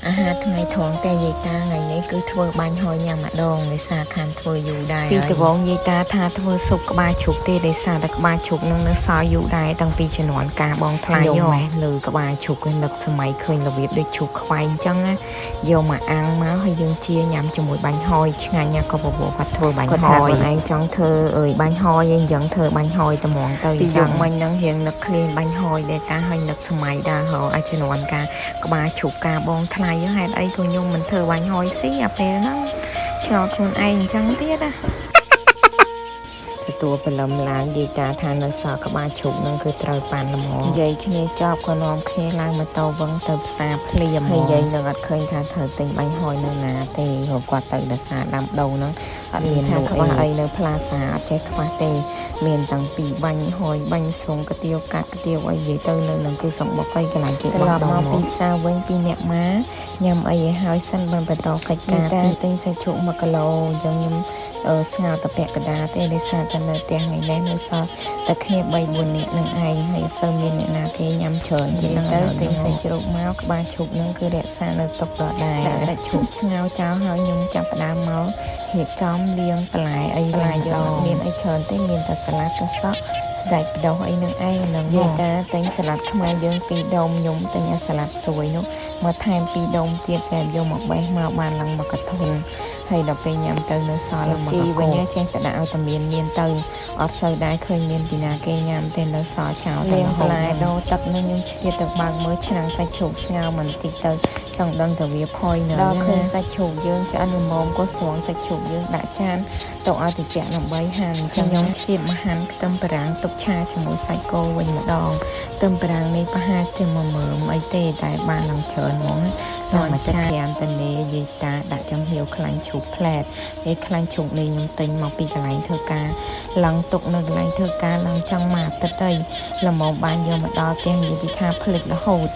អាហារថ្ងៃត្រង់តែយាយតាថ្ងៃនេះគឺធ្វើបាញ់ហយញ៉ាំម្ដងដោយសារខានធ្វើយូរដែរ ពីដំបូងយាយតាថាធ្វើស៊ុបក្បាលជ្រូកទេដោយសារតែក្បាលជ្រូកនឹងនៅសល់យូរដែរតាំងពីជំនាន់ការបងថ្លៃ ខ្ញុំ ម៉េះលើក្បាលជ្រូកឯនឹកសម័យឃើញរបៀបដូចជ្រូកខ្វែងអញ្ចឹងណាយកមកអាំងមកហើយយើងជាញ៉ាំជាមួយបាញ់ហយឆ្ងាញ់ណាស់ក៏បបួលគាត់ធ្វើបាញ់ គាត់ ហយ ថាខ្លួនឯងចង់ធ្វើអើយបាញ់ហយអីអញ្ចឹងធ្វើបាញ់ហយត្មងទៅអ ពី ញ្ចឹង យប់មិញហ្នឹងរៀងនឹកឃ្លានបាញ់ហយដែរតាហើយនឹកសម័យដែរហ៎អាចជំនាន់ការក្បាលជ្រូកការបងថ្លៃហេតុអីក៏ខ្ញុំមិនធ្វើបាញ់ហយស៊ីអាពេលហ្នឹងឆ្ងល់ខ្លួនឯងអញ្ចឹងទៀតណា ទទួលព្រលឹមឡើងយាយតាថានៅសល់ក្បាលជ្រូកនឹងគឺត្រូវប៉ាន់ហ្មងនិយាយគ្នាចប់ក៏នាំគ្នាឡើងម៉ូតូវឹងទៅផ្សារភ្លាមហើយយាយនឹងអត់ឃើញថាត្រូវទិញបាញ់ហយនៅណាទេព្រោះគាត់ទៅដល់សារដាំដូងហ្នឹងអត់មាន ថា លក់ ខ្វះ អីនៅផ្លាសាអត់ចេះខ្វះទេ មានតាំងពីបាញ់ហយបាញ់សុងកាទៀវកាត់កាទៀវអីនិយាយទៅនៅនឹងគឺសម្បុកអីកន្លែងគេ ត្រ បោះដុំ ឡប់មកពី មកពីផ្សារវិញពីអ្នកមកញ៉ាំអីឲ្យហើយសិនបានបន្តកិច្ចការទីទិញសាច់ជ្រូក1គីឡូអញ្ចឹងខ្ញុំស្ងោរតែពាក់កណ្ដាលទេដោយសារតែនៅផ្ទះថ្ងៃនេះនៅសល់តែគ្នា3 4នាក់នឹងឯងហើយអត់សូវមានអ្នកណាគេញ៉ាំច្រើនទេហ្នឹងទៅទិញសាច់ជ្រូកមកក្បាលជ្រូកហ្នឹងគឺរក្សានៅទុកដដែលដាក់សាច់ជ្រូកស្ងោរចោលហើយខ្ញុំចាប់ផ្ដើមមករៀបចំលាងបន្លែអី បន្លែ វិញ យើងអត់ មានអីច្រើនទេមានតែសាឡាត់តែសក់ស្ដាច់បដោះអីនឹងឯងហ្នឹងយាយតាទិញសាឡាត់ខ្មែរយើងពីរដុំខ្ញុំទិញអាសាឡាត់ស្រួយនោះមកថែមពីរដុំទៀតសម្រាប់យកមកបេះមកបានឡើងមកកធុនហើយដល់ពេលញ៉ាំទៅនៅសល់ឡើងមក ជី ក វិញ កចេះតែដាក់ឲ្យតែមានមានទៅអត់សូវដែរឃើញមានពីណាគេញ៉ាំទេនៅសល់ចោលតែ លាង ម្ហូប បន្លែ ហ្នឹងដូរទឹកនឹងខ្ញុំឆ្លៀតទៅបើកមើលឆ្នាំងសាច់ជ្រូកស្ងោរបន្តិចទៅចង់ដឹងតែវាផុយនៅដល់ឃើញសាច់ជ្រូកយើងឆ្អិនល្មមក៏ស្រង់សាច់ជ្រូកយើងដាក់ចានទុកឲ្យត្រជាក់ដើម្បីហាន់អញ្ចឹងខ្ញុំឆ្លៀតមកហាន់ខ្ទឹមបារាំងទុកឆាជាមួយសាច់គោវិញម្ដងខ្ទឹមបារាំងនេះប្រហែលជាមួយ 10000អីទេតែបានឡើងច្រើនហ្មងណាតមកចានតនេយាយតាដាក់ចំហៀវខ្លាញ់ជ្រូកផ្លែតឯខ្លាញ់ជ្រូកនេះខ្ញុំទិញមកពីកន្លែងធ្វើការឡើងទុកនៅកន្លែងធ្វើការឡើងចង់មួយអាទិត្យទៅល្មមបានយកមកដល់ផ្ទះនិយាយពីថាភ្លេចរហូត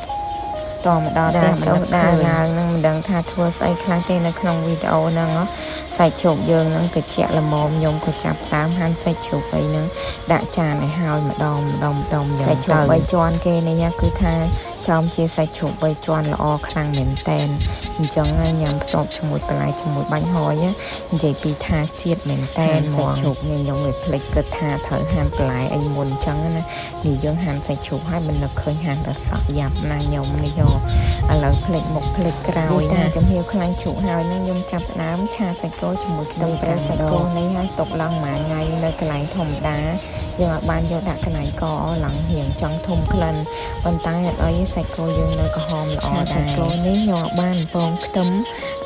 តមកដល់ផ្ទះ ចុះ មិន ដើរ ដើរឡើងនឹងមិនដឹងថាធ្វើស្អីខ្លះទេនៅក្នុងវីដេអូហ្នឹងហ៎សាច់ជ្រូកយើងហ្នឹងទៅជាក់ល្មមខ្ញុំក៏ចាប់ផ្ដើមហាន់សាច់ជ្រូកអីហ្នឹងដាក់ចានឲ្យហើយម្ដងម្ដងម្ដងយ៉ាង សាច់ជ្រូក ទៅបីជាន់គេនេះគឺថាចំជាសាច់ជ្រូកបីជាន់ល្អខ្លាំងមែនតែនអញ្ចឹងញ៉ាំផ្ទាប់ជាមួយបន្លែជាមួយបាញ់ហយនិយាយពីថាជាតិមែនតែនសាច់ជ្រូកនេះខ្ញុំវាភ្លេចគិតថាត្រូវហាន់បន្លែអីមុនអញ្ចឹងណានេះយើងហាន់សាច់ជ្រូកហើយមិននឹកឃើញហាន់តែសក់យ៉ាប់ណាខ្ញុំនេះយោឥឡូវភ្លេចមុខភ្លេចក្រោយណាចំហៀវខ្លាញ់ជ្រូកហើយនឹងខ្ញុំចាប់ផ្ដើមឆាសាច់គោជាមួយខ្ទឹម និយាយទៅ ប្រាំងសាច់គោនេះហើយទុកឡើងប្រហែលថ្ងៃនៅកន្លែងធម្មតាយើងអត់បានយកដាក់កន្លែងកឡើងរៀងចង់ធំក្លិនប៉ុន្តែអត់អីសាច់គោយើងនៅក្រហមល្អដែរសាច់គោនេះខ្ញុំអត់បានបំពងខ្ទឹម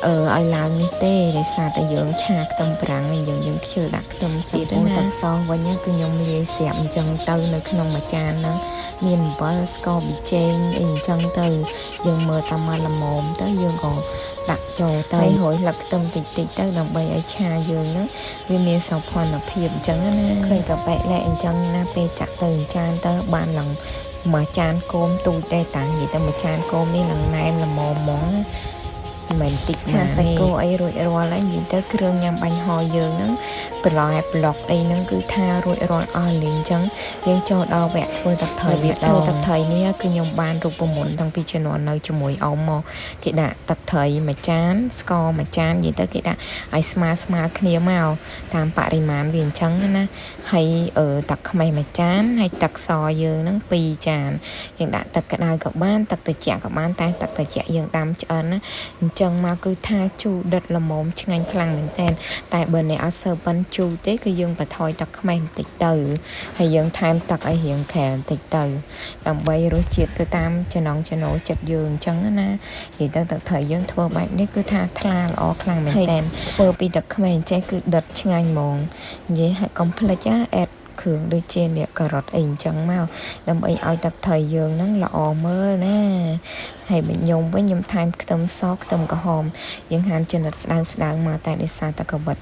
ឲ្យឡើងនេះទេដោយសារតែយើងឆាខ្ទឹមប្រាំងហើយយើងខ្ជិលដាក់ខ្ទឹមទៀតណាទឹកសវិញគឺខ្ញុំលាយស្រាប់អញ្ចឹងទៅនៅក្នុងមួយចានហ្នឹងមានអំបិលស្ករប៊ីចេងអីអញ្ចឹងទៅយើងមើលតាមមកល្មមទៅយើងក៏ដាក់ចូលទៅហើយរយលឹកខ្ទឹមតិចតិចទៅដើម្បីឲ្យឆាយើងហ្នឹងវាមានសោភ័ណភាពអញ្ចឹងណាឃើញកាប៉ិលែអញ្ចឹងណាពេលចាក់ទៅចានទៅបានឡើងមួយចានគោមទូចដែរតានិយាយទៅមួយចានគោមនេះឡើងណែនល្មមហ្មងណាមិនតិចឆាសាច់គោអីរួចរាល់ហើយនិយាយទៅគ្រឿងញ៉ាំបាញ់ហយយើងហ្នឹងបន្លែប្លុកអីហ្នឹងគឺថារួចរាល់អស់លីងអញ្ចឹងយើងចូលដល់វគ្គធ្វើទឹកត្រីវាធ្វើទឹកត្រីនេះគឺខ្ញុំបានរូបមន្តតាំងពីជំនាន់នៅជាមួយអ៊ំមកគេដាក់ទឹកត្រីមួយចានស្ករមួយចាននិយាយទៅគេដាក់ឲ្យស្មើស្មើគ្នាមកតាមបរិមាណវាអញ្ចឹងណាហើយទឹកខ្មេះមួយចានហើយទឹកសយើងហ្នឹង2ចានយើងដាក់ទឹកក្តៅក៏បានទឹកត្រជាក់ក៏បានតែទឹកត្រជាក់យើងដាំឆ្អិនណាអញ្ចឹងមកគឺថាជូរដិតល្មមឆ្ងាញ់ខ្លាំងមែនតើតែបើអ្នកអត់សូវប៉ិនជូរទេគឺយើងបន្ថយទឹកខ្មេះបន្តិចទៅហើយយើងថែមទឹកឲ្យរៀងក្រែបន្តិចទៅដើម្បីរសជាតិទៅតាមចំណង់ចំណូលចិត្តយើងអញ្ចឹងណានិយាយទៅទឹកត្រីយើងធ្វើបែបនេះគឺថាថ្លាល្អខ្លាំងមែនតើធ្វើពីទឹកខ្មេះអញ្ចេះគឺដិតឆ្ងាញ់ហ្មងនិយាយឲ្យកុំភ្លេចណាអេតគ្រឿងដូចជាអ្នកការ៉ុតអីអញ្ចឹងមកដើម្បីឲ្យទឹកត្រីយើងហ្នឹងល្អមើលណាហើយបើខ្ញុំវិញខ្ញុំថែមខ្ទឹមសខ្ទឹមក្រហមយើងហាន់ចំណិតស្ដើងស្ដើងមកតែដោយសារតែកវិត